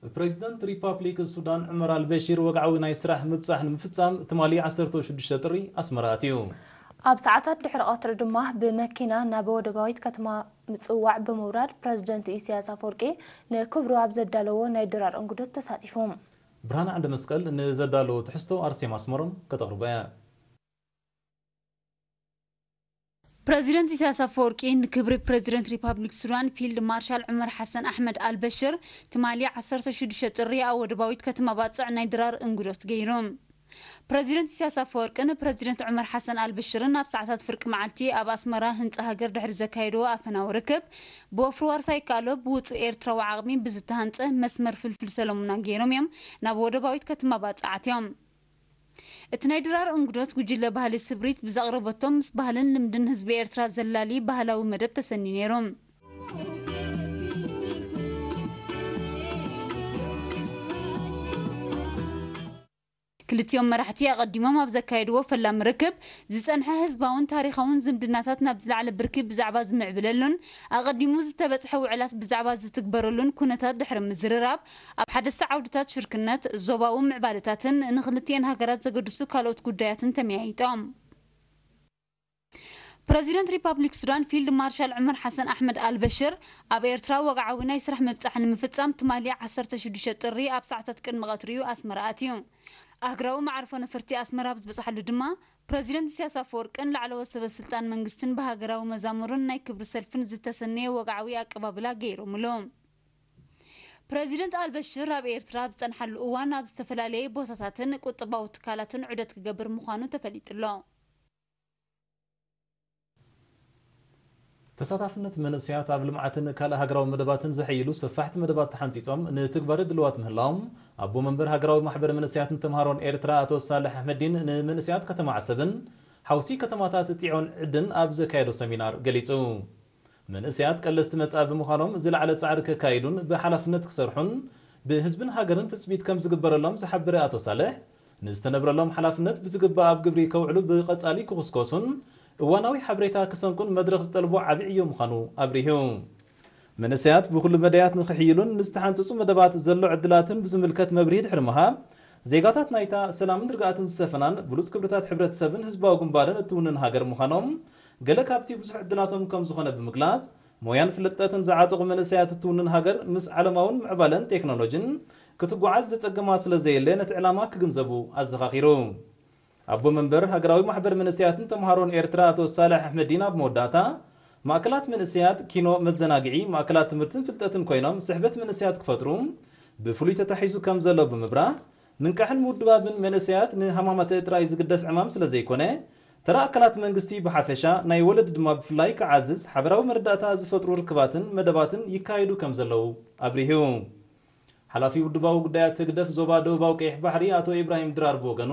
ፕሬዚደንት ሪፓብሊክ ሱዳን ዑመር ኣልበሺር ወግዓዊ ናይ ስራሕ ምብጻሕ ንምፍጻም ትማሊ ዓሰርተ ሽዱሽተ ጥሪ ኣስመራ ኣትዩ። ኣብ ሰዓታት ድሕሪ ቀትሪ ድማ ብመኪና ናብ ወደባዊት ከተማ ምጽዋዕ ብምውራድ ፕረዚደንት ኢሳያስ ኣፈወርቂ ንክብሩ ኣብ ዘዳለዎ ናይ ድራር እንግዶት ተሳቲፉ። ብርሃነ ዓንደ መስቀል ንዘዳለዎ ትሕዝቶ ኣርሴማ ኣስመሮም ከተቕርቦ እያ። ፕረዚደንት ኢሳያስ ኣፈወርቂ ንክብሪ ፕረዚደንት ሪፓብሊክ ሱዳን ፊልድ ማርሻል ዑመር ሓሰን ኣሕመድ ኣልበሽር ትማሊ ዓሰርተ ሽዱሽተ ጥሪ ኣብ ወደባዊት ከተማ ባጽዕ ናይ ድራር እንግዶት ገይሩ። ፕረዚደንት ኢሳያስ ኣፈወርቅን ፕረዚደንት ዑመር ሓሰን ኣልበሽርን ኣብ ሰዓታት ፍርቂ መዓልቲ ኣብ ኣስመራ ህንጻ ሃገር ድሕሪ ዘካየድዎ ኣፈናዊ ርክብ ብወፍሪ ዋርሳይ ይከኣሎ ብውጹእ ኤርትራዊ ዓቕሚ ብዝተሃንጸ መስመር ፍልፍል ሰለሙና ገይሮም እዮም ናብ ወደባዊት ከተማ ባጽዕ ኣትዮም። እቲ ናይ ድራር እንግዶት ጉጅለ ባህሊ ስብሪት ብዘቕረበቶም ምስ ባህልን ልምድን ህዝቢ ኤርትራ ዘላሊ ባህላዊ መደብ ተሰንዩ ነይሩ። ክልቲኦም መራሕቲ ኣቐዲሞም ኣብ ዘካየድዎ ፈላሚ ርክብ ዝጸንሐ ህዝባውን ታሪኻውን ዝምድናታት ናብ ዝለዓለ ብርኪ ብዛዕባ ዝምዕብለሉን ኣቐዲሙ ዝተበጽሐ ውዕላት ብዛዕባ ዝትግበረሉን ኩነታት ድሕሪ ምዝርራብ ኣብ ሓደስቲ ዓውድታት ሽርክነት፣ ዞባዊ ምዕባለታትን ንኽልቲኤን ሃገራት ዘገድሱ ካልኦት ጉዳያትን ተመያይጦም። ፕረዚደንት ሪፓብሊክ ሱዳን ፊልድ ማርሻል ዑመር ሓሰን ኣሕመድ ኣልበሽር ኣብ ኤርትራ ወግዓዊ ናይ ስራሕ ምብጻሕ ንምፍጻም ትማሊ ዓሰርተ ሽዱሽተ ጥሪ ኣብ ሰዓታት ቅድሚ ቀትሪ'ዩ ኣስመራ ኣትዩ። ኣህግራዊ መዓርፎ ነፈርቲ ኣስመራ ኣብ ዝበጽሓሉ ድማ ፕረዚደንት ኢሳያስ ኣፈወርቅን ላዕለዎት ሰበ ስልጣን መንግስትን ብሃገራዊ መዛሙርን ናይ ክብሪ ሰልፍን ዝተሰነየ ወግዓዊ ኣቀባብላ ገይሮምሉ። ፕረዚደንት ኣልበሽር ኣብ ኤርትራ ኣብ ዝጸንሓሉ እዋን ኣብ ዝተፈላለየ ቦታታትን ቁጠባዊ ትካላትን ዑደት ክገብር ምዃኑ ተፈሊጡ ኣሎ። ተሳታፍነት መንእሰያት ኣብ ልምዓትን ካልእ ሃገራዊ መደባትን ዘሐይሉ ሰፋሕቲ መደባት ተሓንጺጾም ንትግባረ ድልዋት ምህላዎም ኣቦ መንበር ሃገራዊ ማሕበር መንእሰያትን ተምሃሮን ኤርትራ ኣቶ ሳልሕ ኣሕመዲን ንመንእሰያት ከተማ ዓሰብን ሓውሲ ከተማታት ጢዖን ዕድን ኣብ ዘካየዶ ሰሚናር ገሊጹ። መንእሰያት ቀለስቲ መጻኢ ብምዃኖም ዝለዓለ ጻዕሪ ከካይዱን ብሓላፍነት ክሰርሑን ብህዝብን ሃገርን ትጽቢት ከም ዝግበረሎም ዝሓበረ ኣቶ ሳልሕ፣ ንዝተነብረሎም ሓላፍነት ብዝግባእ ኣብ ግብሪ ከውዕሉ ብቐጻሊ ክኹስኮሱን እዋናዊ ሓበሬታ ክሰንቁን መድረኽ ዝጠልቦ ዓቢ ዕዮ ምዃኑ ኣብሪሁ። መንእሰያት ብኹሉ መዳያት ንኽሕይሉን ንዝተሓንጸጹ መደባት ዘሎ ዕድላትን ብዝምልከት መብርሂ ድሕሪ ምሃብ፣ ዜጋታት ናይታ ሰላምን ርግኣትን ዝሰፈናን ብሉጽ ክብርታት ሕብረተሰብን ህዝባዊ ግንባርን እትውንን ሃገር ምዃኖም፣ ገለ ካብቲ ብዙሕ ዕድላቶም ከም ዝኾነ ብምግላጽ፣ ሞያን ፍልጠትን ዝዓጠቑ መንእሰያት እትውንን ሃገር ምስ ዓለማውን ምዕባለን ቴክኖሎጂን ክትጓዓዝ ዘጸግማ ስለ ዘየለ ነቲ ዕላማ ክግንዘቡ ኣዘኻኺሩ። ኣቦ መንበር ሃገራዊ ማሕበር መንእሰያትን ተምሃሮን ኤርትራ ኣቶ ሳልሕ ኣሕመዲን ኣብ መወዳእታ፣ ማእከላት መንእሰያት፣ ኪኖ፣ መዘናግዒ፣ ማእከላት ትምህርትን ፍልጠትን ኮይኖም ስሕበት መንእሰያት ክፈጥሩ፣ ብፍሉይ ተታሒዙ ከም ዘሎ ብምብራህ፣ ምንቃሕን ምውድባብን መንእሰያት ንሃማማተ ጥራይ ዝግደፍ ዕማም ስለ ዘይኮነ፣ ተራ ኣካላት መንግስቲ ብሓፈሻ፣ ናይ ወለዲ ድማ ብፍላይ ክዓዝዝ፣ ሓበራዊ መረዳእታ ዝፈጥሩ ርክባትን መደባትን ይካየዱ ከም ዘለዉ ኣብሪሁ። ሓላፊ ውድባዊ ጉዳያት ህግደፍ ዞባ ደቡባዊ ቀይሕ ባሕሪ ኣቶ ኢብራሂም ድራር ብወገኑ፣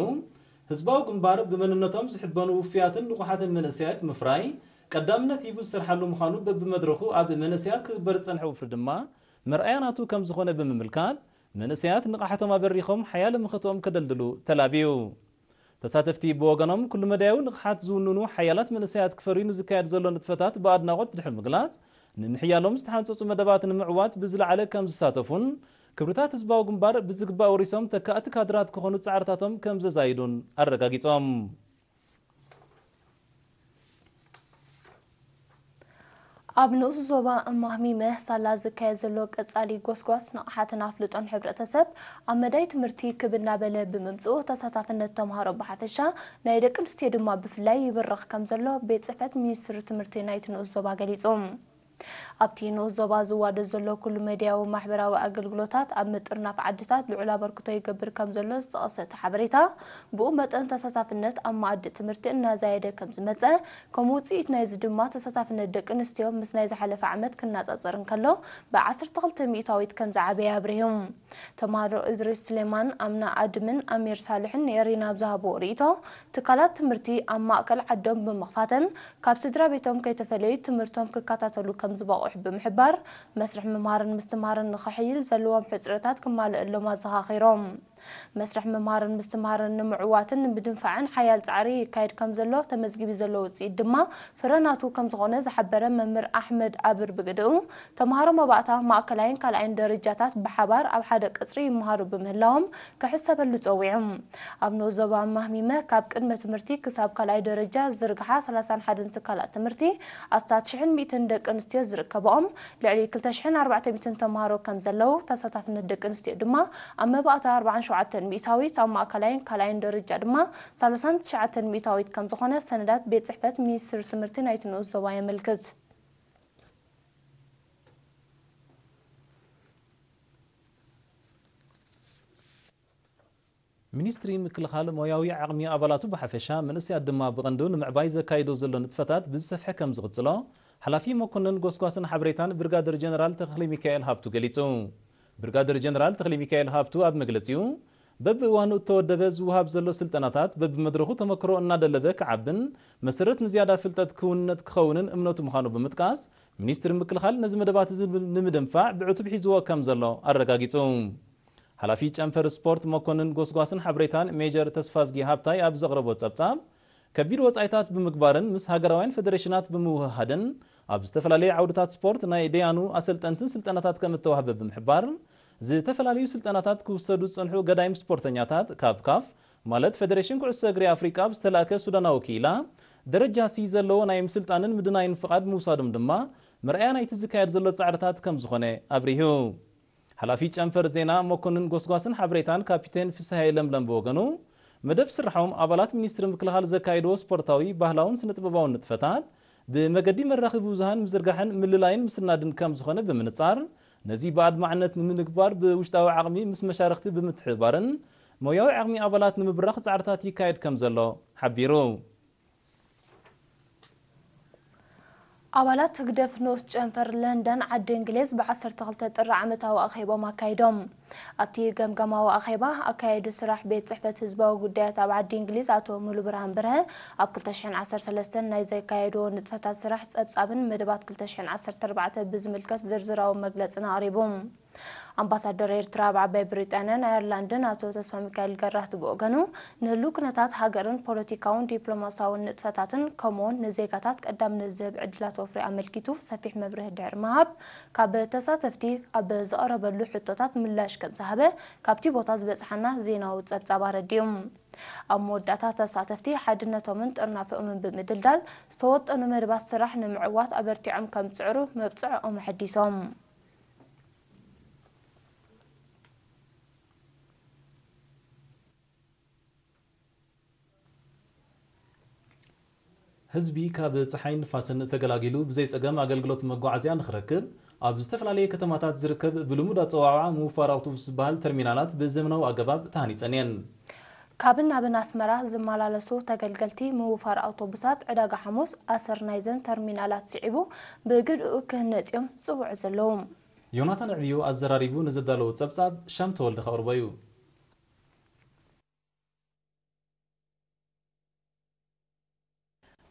ህዝባዊ ግንባር ብመንነቶም ዝሕበኑ ውፉያትን ንቑሓትን መንእሰያት ምፍራይ ቀዳምነት ሂቡ ዝሰርሓሉ ምዃኑ በብመድረኹ ኣብ መንእሰያት ክግበር ዝጸንሐ ወፍሪ ድማ መርኣያ ናቱ ከም ዝኾነ ብምምልካት፣ መንእሰያት ንቕሓቶም ኣበሪኾም ሓያለ መኸተኦም ከደልድሉ ተላብዩ። ተሳተፍቲ ብወገኖም፣ ኩሉ መዳያዊ ንቕሓት ዝውንኑ ሓያላት መንእሰያት ክፈርዩ ንዝካየድ ዘሎ ንጥፈታት ብኣድናቖት ድሕሪ ምግላጽ፣ ንምሕያሎም ዝተሓንጸጹ መደባት ንምዕዋት ብዝለዓለ ከም ዝሳተፉን፣ ክብርታት ህዝባዊ ግንባር ብዝግባእ ወሪሶም ተካእቲ ካድራት ክኾኑ ጻዕርታቶም ከም ዘዛይዱን ኣረጋጊጾም። ኣብ ንኡስ ዞባ እማህሚመ ሳላ ዝካየድ ዘሎ ቀጻሊ ጎስጓስ ንቕሓትን ኣፍልጦን ሕብረተሰብ ኣብ መዳይ ትምህርቲ ክብ እናበለ ብምምጽኡ፣ ተሳታፍነት ተምሃሮ ብሓፈሻ ናይ ደቂ ኣንስትዮ ድማ ብፍላይ ይብርኽ ከም ዘሎ ቤት ጽሕፈት ሚኒስትሪ ትምህርቲ ናይቲ ንኡስ ዞባ ገሊጹ። ኣብቲ ንኡስ ዞባ ዝዋደድ ዘሎ ኩሉ መድያዊ ማሕበራዊ ኣገልግሎታት ኣብ ምጥርናፍ ዓድታት ልዑል ኣበርክቶ ይገብር ከም ዘሎ ዝጠቐሰ እቲ ሓበሬታ፣ ብኡ መጠን ተሳታፍነት ኣብ መኣዲ ትምህርቲ እናዛየደ ከም ዝመጸ፣ ከም ውጽኢት ናይዚ ድማ ተሳታፍነት ደቂ ኣንስትዮ ምስ ናይ ዝሓለፈ ዓመት ክነጻጸር እንከሎ ብዓሰርተ ክልተ ሚእታዊት ከም ዝዓበየ ኣብሪሁ። ተምሃሮ እድሪስ ስሌማን፣ ኣምና ኣድምን ኣሚር ሳልሕን ንኤሪና ኣብ ዝሃብዎ ርእይቶ፣ ትካላት ትምህርቲ ኣብ ማእከል ዓዶም ብምኽፋተን ካብ ስድራ ቤቶም ከይተፈለዩ ትምህርቶም ክከታተሉ ከም ዝበቕዑ ብምሕባር፣ መስርሕ ምምሃርን ምስትምሃርን ንኽሕይል ዘለዎም ሕጽረታት ክማልእሎም ኣዘኻኺሮም። መስርሕ ምምሃርን ምስትምሃርን ንምዕዋትን ንምድንፋዕን ሓያል ጻዕሪ ይካየድ ከም ዘሎ ተመዝጊቡ ዘሎ ውጽኢት ድማ ፍረ ናቱ ከም ዝኾነ ዝሓበረ መምህር ኣሕመድ ኣብር ብግድኡ፣ ተምሃሮ መባእታ ማእከላይን ካልኣይን ደረጃታት ብሓባር ኣብ ሓደ ቅጽሪ ይመሃሩ ብምህላዎም ክሕሰበሉ ጸዊዑ። ኣብ ንኡስ ዞባ ማህሚመ ካብ ቅድመ ትምህርቲ ክሳብ ካልኣይ ደረጃ ዝዝርግሓ ሰላሳን ሓደን ትካላት ትምህርቲ ኣስታት ሽሕን ሚእትን ደቂ ኣንስትዮ ዝርከብኦም ልዕሊ ክልተ ሽሕን ኣርባዕተ ሚእትን ተምሃሮ ከም ዘለዉ፣ ተሳታፍነት ደቂ ኣንስትዮ ድማ ኣብ መባእታ ኣርባዓን ሸውዓተን ሚእታዊት፣ ኣብ ማእከላይን ካልኣይን ደረጃ ድማ ሰላሳን ትሽዓተን ሚእታዊት ከም ዝኾነ ሰነዳት ቤት ጽሕፈት ሚኒስትሪ ትምህርቲ ናይቲ ንኡስ ዞባ የመልክት። ሚኒስትሪ ምክልኻል ሞያዊ ዓቕሚ ኣባላቱ ብሓፈሻ፣ መንእሰያት ድማ ብቐንዱ ንምዕባይ ዘካይዶ ዘሎ ንጥፈታት ብዝሰፍሐ ከም ዝቕጽሎ፣ ሓላፊ መኮንን ጎስጓስን ሓበሬታን ብርጋደር ጀነራል ተኽለ ሚካኤል ሃብቱ ገሊጹ። ብርጋደር ጀነራል ተኽለ ሚካኤል ሃብቱ ኣብ መግለጺኡ፣ በብእዋኑ እተወደበ ዝወሃብ ዘሎ ስልጠናታት በብመድረኹ ተመክሮ እናደለበ ክዓብን መሰረት ንዝያዳ ፍልጠት ክውንነት ክኸውንን እምነቱ ምዃኑ ብምጥቃስ፣ ሚኒስትሪ ምክልኻል ነዚ መደባት እዚ ንምድንፋዕ ብዕቱብ ሒዝዎ ከም ዘሎ ኣረጋጊጹ። ሓላፊ ጨንፈር ስፖርት መኮንን ጎስጓስን ሓበሬታን ሜጀር ተስፋዝጊ ሃብታይ ኣብ ዘቕረቦ ጸብጻብ፣ ከቢድ ወጻኢታት ብምግባርን ምስ ሃገራውያን ፌደሬሽናት ብምውህሃድን ኣብ ዝተፈላለየ ዓውድታት ስፖርት ናይ ደያኑ ኣሰልጠንትን ስልጠናታት ከም እተዋህበ ብምሕባር፣ ዝተፈላለዩ ስልጠናታት ክውሰዱ ዝጸንሑ ገዳይም ስፖርተኛታት ካብ ካፍ፣ ማለት ፌደሬሽን ኩዕሶ እግሪ ኣፍሪቃ፣ ብዝተላእከ ሱዳናዊ ክኢላ ደረጃ ሲ ዘለዎ ናይ ምስልጣንን ምድናይን ፍቓድ ምውሳዶም ድማ መርኣያ ናይቲ ዝካየድ ዘሎ ጻዕርታት ከም ዝኾነ ኣብሪሁ። ሓላፊ ጨንፈር ዜና መኮንን ጎስጓስን ሓበሬታን ካፒቴን ፍስሃየ ለምለም ብወገኑ፣ መደብ ስርሖም ኣባላት ሚኒስትሪ ምክልኻል ዘካየድዎ ስፖርታዊ፣ ባህላውን ስነ-ጥበባውን ንጥፈታት ብመገዲ መራኸቢ ብዙሃን ምዝርጋሕን ምልላይን ምስናድን ከም ዝኾነ ብምንጻር፣ ነዚ ብኣድማዕነት ንምንግባር ብውሽጣዊ ዓቕሚ ምስ መሻርኽቲ ብምትሕብባርን ሞያዊ ዓቕሚ ኣባላት ንምብራኽ ጻዕርታት ይካየድ ከም ዘሎ ሓቢሩ። ኣባላት ህግደፍ ንኡስ ጨንፈር ለንደን ዓዲ እንግሊዝ ብ ዓሰርተ ክልተ ጥሪ ዓመታዊ ኣኼቦም ኣካይዶም። ኣብቲ ገምጋማዊ ኣኼባ፣ ኣካያዲ ስራሕ ቤት ጽሕፈት ህዝባዊ ጉዳያት ኣብ ዓዲ እንግሊዝ ኣቶ ሙሉብርሃን በርሀ፣ ኣብ ክልተ ሽሕን ዓሰርተ ሰለስተን ናይ ዘካየድዎ ንጥፈታት ስራሕ ጸብጻብን መደባት ክልተ ሽሕን ዓሰርተ ኣርባዕተ ብዝምልከት ዝርዝራዊ መግለጽን ኣቕሪቡ። ኣምባሳደር ኤርትራ ኣብ ዓባይ ብሪጣንያን ኣየርላንድን ኣቶ ተስፋሚካኤል ገራህቱ ብወገኑ፣ ንህሉው ኩነታት ሃገርን ፖለቲካውን ዲፕሎማሲያውን ንጥፈታትን ከምኡውን ንዜጋታት ቀዳምነት ዝህብ ዕድላት ወፍሪ ኣመልኪቱ ሰፊሕ መብርሂ ድሕሪ ምሃብ፣ ካብ ተሳተፍቲ ኣብ ዝቐረበሉ ሕቶታት ምላሽ ከም ዝሃበ ካብቲ ቦታ ዝበጽሓና ዜናዊ ጸብጻብ ኣረዲኡ። ኣብ መወዳእታ ተሳተፍቲ ሓድነቶምን ጥርናፈኦምን ብምድልዳል ዝተወጠኑ መደባት ስራሕ ንምዕዋት ኣበርቲዖም ከም ዝጽዕሩ መብጽዖኦም ኣሐዲሶም። ህዝቢ ካብ ጸሓይን ንፋስን ተገላጊሉ ብዘይ ጸገም ኣገልግሎት መጓዓዝያ ንኽረክብ ኣብ ዝተፈላለየ ከተማታት ዝርከብ ብልሙድ ኣጸዋውዓ ምውፋር ኣውቶቡስ ዝበሃል ተርሚናላት ብዘመናዊ ኣገባብ ተሃኒጸን እየን። ካብን ናብን ኣስመራ ዝመላለሱ ተገልገልቲ ምውፋር ኣውቶቡሳት ዕዳጋ ሓሙስ ኣሰር ናይዘን ተርሚናላት ስዒቡ ብግድኡ ክህነጽ እዮም ዝጽውዑ ዘለዉ። ዮናታን ዕብዩ ኣዘራሪቡ ንዘዳለዎ ጸብጻብ ሻም ተወልደ ከቕርቦ እዩ።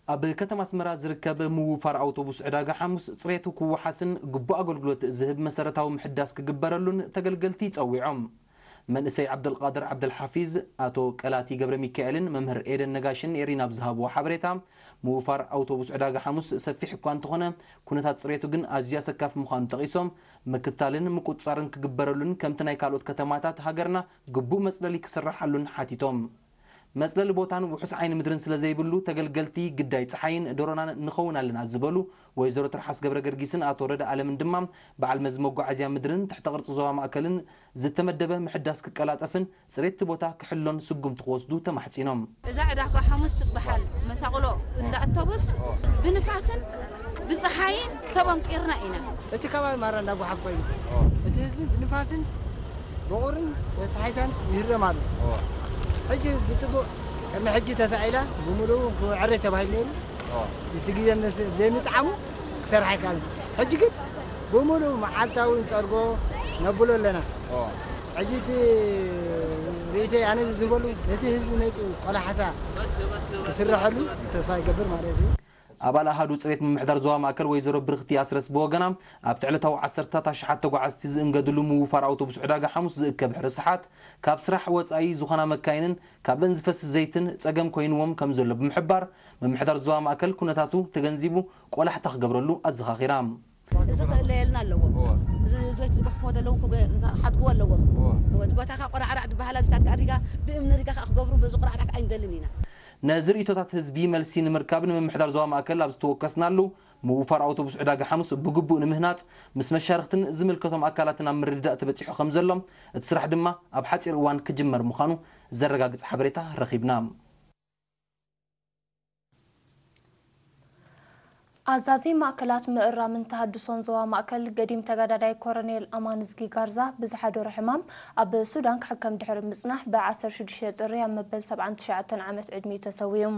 ኣብ ከተማ ኣስመራ ዝርከብ ምውፋር ኣውቶቡስ ዕዳጋ ሓሙስ ጽሬቱ ክወሓስን ግቡእ ኣገልግሎት ዝህብ መሰረታዊ ምሕዳስ ክግበረሉን ተገልገልቲ ጸዊዖም። መንእሰይ ዓብደልቃድር ዓብደልሓፊዝ፣ ኣቶ ቀላቲ ገብረ ሚካኤልን መምህር ኤደን ነጋሽን ኤሪና ኣብ ዝሃብዎ ሓበሬታ፣ ምውፋር ኣውቶቡስ ዕዳጋ ሓሙስ ሰፊሕ እኳ እንተኾነ፣ ኩነታት ጽሬቱ ግን ኣዝዩ ኣሰካፊ ምዃኑ ጠቒሶም፣ ምክትታልን ምቁጽጻርን ክግበረሉን ከምቲ ናይ ካልኦት ከተማታት ሃገርና ግቡእ መጽለሊ ክስርሓሉን ሓቲቶም። መጽለሊ ቦታን ውሑስ ዓይኒ ምድርን ስለ ዘይብሉ፣ ተገልገልቲ ግዳይ ጸሓይን ደሮናን ንኸውን ኣለና ዝበሉ ወይዘሮ ትርሓስ ገብረ ገርጊስን ኣቶ ረዳ ኣለምን ድማ፣ በዓል መዚ መጓዓዝያ ምድርን ትሕተ ቅርጺ ዞባ ማእከልን ዝተመደበ ምሕዳስ ክቀላጠፍን ጽሬት እቲ ቦታ ክሕሎን ስጉምቲ ክወስዱ ተማሕጺኖም። እዛ ዕዳጋ ሓሙስ ትበሃል መሳቕሎ እንዳ ኣውቶቡስ ብንፋስን ብጸሓይን ተበንቂርና ኢና። እቲ ከባቢ ማራ እንዳ ጓሓፍ ኮይኑ፣ እቲ ህዝቢ ብንፋስን ብቑርን ብጸሓይታን ይህረም ኣሎ። ሕጂ ብጽቡቕ ቅድሚ ሕጂ ተሳኢላ ብምሉኡ ክዕረ ተባሂሉ ነይሩ። እቲ ግዜ ምስ ዘይምጥዓሙ ክሰርሕ ኣይከኣልን። ሕጂ ግን ብምሉኡ መዓልታዊ ንጸርጎ ነብሎ ኣለና። ሕጂ እቲ ርእይቶይ ኣነ ዝህበሉ ነቲ ህዝቢ መጺኡ ቆላሕታ ክስረሐሉ ተስፋ ይገብር ማለት እዩ። ኣባል ኣሃዱ ጽሬት ምምሕዳር ዞባ ማእከል ወይዘሮ ብርኽቲ ኣስረስ ብወገና፣ ኣብቲ ዕለታዊ ዓሰርታት ኣሽሓት ተጓዓዝቲ ዝእንገድሉ ምውፋር ኣውቶቡስ ዕዳጋ ሓሙስ ዝእከብ ድሕሪ ሰሓት፣ ካብ ስራሕ ወጻኢ ዝኾና መካይንን ካብአን ዝፈስስ ዘይትን ጸገም ኮይንዎም ከም ዘሎ ብምሕባር፣ ምምሕዳር ዞባ ማእከል ኩነታቱ ተገንዚቡ ቆላሕታ ክገብረሉ ኣዘኻኺራ። እዚ ክእለየልና ኣለዎ። እዚ ልጆች ዝጉሕፍዎ ዘለዉ ክሓድግዎ ኣለዎም። እቲ ቦታኻ ቆራዕራዕ ዝበሃላ ብሳት ኣድሪጋ ብእምኒ ሪጋ ከዓ ክገብሩ በዚ ቆራዕራዕ ከዓ ኣይንደልን ኢና። ነዚ ርእቶታት ህዝቢ መልሲ ንምርካብ ንምምሕዳር ዞባ ማእከል ኣብ ዝተወከስናሉ፣ ምውፋር ኣውቶቡስ ዕዳጋ ሓሙስ ብግቡእ ንምህናጽ ምስ መሻርኽትን ዝምልከቶም ኣካላትን ኣብ ምርድዳእ ተበጺሑ ከም ዘሎ፣ እቲ ስራሕ ድማ ኣብ ሓጺር እዋን ክጅመር ምዃኑ ዘረጋግጽ ሓበሬታ ረኺብና። ኣዛዚ ማእከላት ምእራምን ተሃድሶን ዞባ ማእከል ገዲም ተጋዳላይ ኮረኔል ኣማንዝጊ ጋርዛ ብዝሓደሮ ሕማም ኣብ ሱዳን ክሕከም ድሕሪ ምጽናሕ ብ ዓሰርተ ሽዱሽተ ጥሪ ኣብ መበል ሰብዓን ትሽዓተን ዓመት ዕድሚኡ ተሰዊኡ።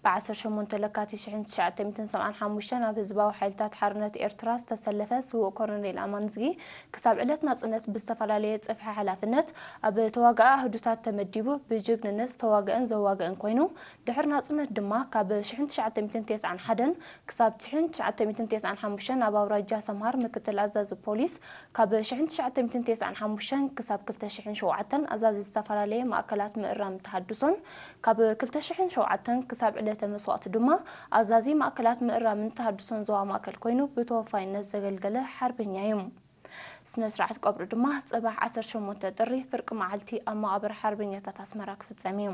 ብ ዓሰርተ ሸሞንተ ለካቲት ሽሕን ትሽዓተ ሚእትን ሰብዓን ሓሙሽተን ኣብ ህዝባዊ ሓይልታት ሓርነት ኤርትራ ዝተሰለፈ ስዉእ ኮረኔል ኣማንዝጊ ክሳብ ዕለት ናጽነት ብዝተፈላለየ ጽፍሒ ሓላፍነት ኣብ ተዋጋኢ ኣህዱታት ተመዲቡ ብጅግንነት ዝተዋገአን ዘዋገአን ኮይኑ ድሕሪ ናጽነት ድማ ካብ ሽሕን ትሽዓተ ሚእትን ተስዓን ሓደን ክሳብ ሽሕን ትሽዓተ ሚእትን ተስዓን ሓሙሽተን ኣብ ኣውራጃ ሰምሃር ምክትል ኣዛዚ ፖሊስ፣ ካብ ሽሕን ትሽዓተ ሚእትን ተስዓን ሓሙሽተን ክሳብ ክልተ ሽሕን ሸውዓተን ኣዛዚ ዝተፈላለየ ማእከላት ምእራም ተሃድሶን፣ ካብ ክልተ ሽሕን ሸውዓተን ክሳብ ዕለተ መስዋእቱ ድማ ኣዛዚ ማእከላት ምእራምን ተሃድሶን ዞባ ማእከል ኮይኑ ብተወፋይነት ዘገልገለ ሓርበኛ እዩ። ስነ ስርዓት ቀብሩ ድማ ጽባሕ ዓሰርተ ሸሞንተ ጥሪ ፍርቂ መዓልቲ ኣብ መቓብር ሓርበኛታት ኣስመራ ክፍጸም እዩ።